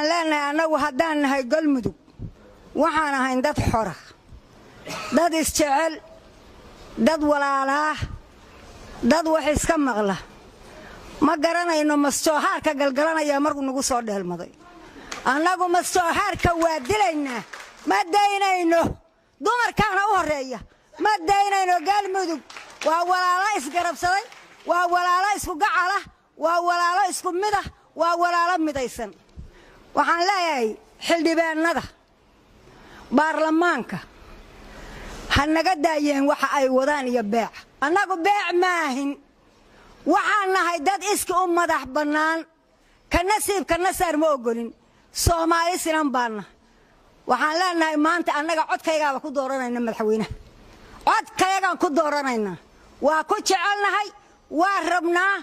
Leenahay annagu haddaan nahay Galmudug, waxaan ahayn dad xora, dad isjecel, dad walaalaah, dad wax iska maqla. Ma garanayno masjoohaarka galgalanaya markuu nagu soo dheelmaday. Annagu masjoohaarka waa dilaynaa, ma daynayno. Dumarkaana u horreeya, ma daynayno. Galmudug waa walaalo isgarabsaday, waa walaalo isku gacalah, waa walaalo isku midah, waa walaalo midaysan. Waxaan leeyahay xildhibaanada baarlamaanka ha naga daayeen waxa ay wadaan iyo beeca. Annagu beec maahin, waxaan nahay dad iski u madax bannaan. Ka nasiib ka nasaar ma ogolin, Soomaali sinan baanna. Waxaan leenahay maanta annaga codkaygaaba ku dooranayna madaxweynaha, codkayagaan ku dooranaynaa, waa ku jecelnahay, waa rabnaa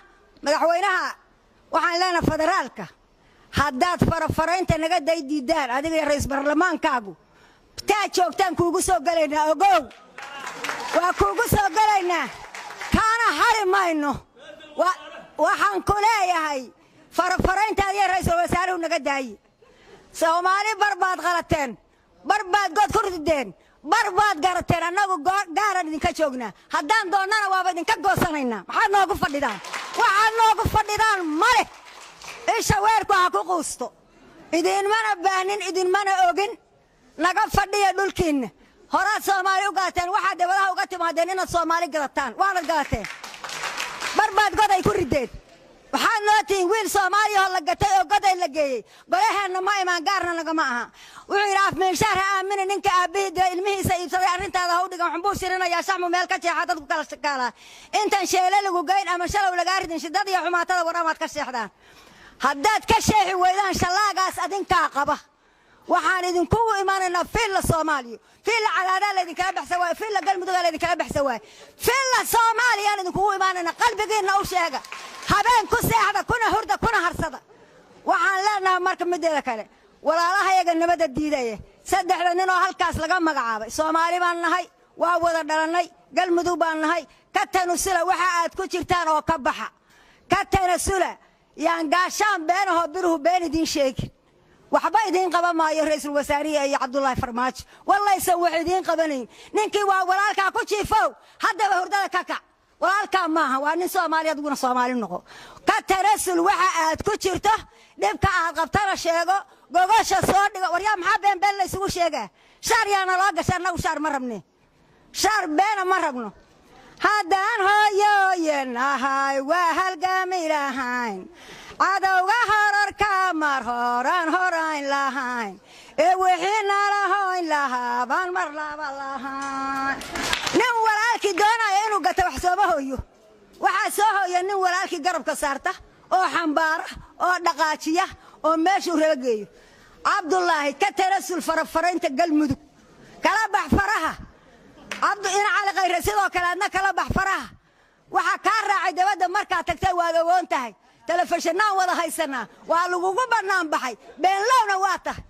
madaxweynaha. Waxaan leenahay federaalka, haddaad farafaraynta naga day diidaan, adiga iyo ra'iis baarlamaankaagu taa joogtaan kuugu soo gelaynaa. Ogow, waa kuugu soo gelaynaa, kaana hari mayno. Waxaan ku leeyahay farafaraynta adiga ra'iisul wasaaruhu naga daayi. Soomaali bar baad qalateen, bar baad god ku rideen, bar baad garateen. Annagu gaaran idinka joognaa, haddaan doonnana waaba idinka goosanaynaa. Maxaad noogu fadhidaan? Waxaad noogu fadhidaan ma leh. Isha weerku ha ku quusto. Idinmana baahnin, idinmana ogin. Naga fadhiya dhulkiinna. Horaad Soomaali u galateen, waxaad dabadaha uga timaadeen inaad Soomaali gadataan, waanad galateen. Bar baad goday ku rideen. Waxaad noo tihiin wiil Soomaaliyahoo la gatay oo goday la geeyey. Golaheenna ma imaan, gaarna nagama aha. Wuxuu yidhi afmiinshaar ha aamini, ninka aabbihii dila ilmihiisa iibsaday arrintaada ha u dhigan. Xunbuu shirinayaa, shaxmu meel ka jeexa dadku kala shakaalaa. Intan sheele lagu geyn ama shalow lagaa ridin, shidad iyo xumaatada war amaad ka sheexdaan. Haddaad ka sheexi weydaan, shallaagaas adinkaa qaba. Waxaan idinkugu imaanaynaa Villa Soomaaliya. Villa Cadaadaa laydinkala baxsan waaye, Villa Galmudugaa laydinkala baxsan waaye, Villa Soomaaliyaan idinkugu imaanaynaa. Qalbigiinna u sheega, habeen ku seexda, kuna hurda, kuna harsada. Waxaan leenahay marka mideeda kale, walaalahayaga nabadda diidaya, saddexda nin oo halkaas laga magacaabay, Soomaali baan nahay, waa wada dhalannay, Galmudug baan nahay. Ka tanasula waxa aad ku jirtaan oo ka baxa, ka tanasula. Yaan gaashaan beenahoo biruhu been idiin sheegin. Waxba idiin qaban maayo ra'iisul wasaarihi iyo Cabdulaahi Farmaajo, wallaysan wax idiin qabanayn. Ninkii waa walaalkaa ku jiifow, haddaba hurdada ka kac. Walaalkaa maaha, waa nin Soomaali, adiguna Soomaali noqo. Ka tanasul waxa aad ku jirto, dhibka aad qabtana sheego, gogosha soo dhigo. Waryaa, maxaa been been la isugu sheegaa? Shaar yaana loo gasha, annagu shaar ma rabne, shaar beena ma rabno. Haddaan hooyooyin ahay, waa halgaami lahayn, cadowga horarka mar horaan horayn lahayn, ee wixii nala hoyn lahaa baan mar laba lahayn. Nin walaalkii doonaya inuu gato wax sooma hooyo. Waxaa soo hooya nin walaalkii garabka saarta oo xambaara oo dhaqaajiya oo meeshuu raba geeyo. Cabdulaahi, ka tanasul farafaraynta Galmudug, kala bax faraha. Cabdu ina Cali Khayre, sidoo kale adna kala bax faraha. Waxaa kaa raacay dabadda markaad tagtay, waad ogoon tahay, telefishinaan wada haysanaa, waa lagugu bannaan baxay, beenlowna waa tahay.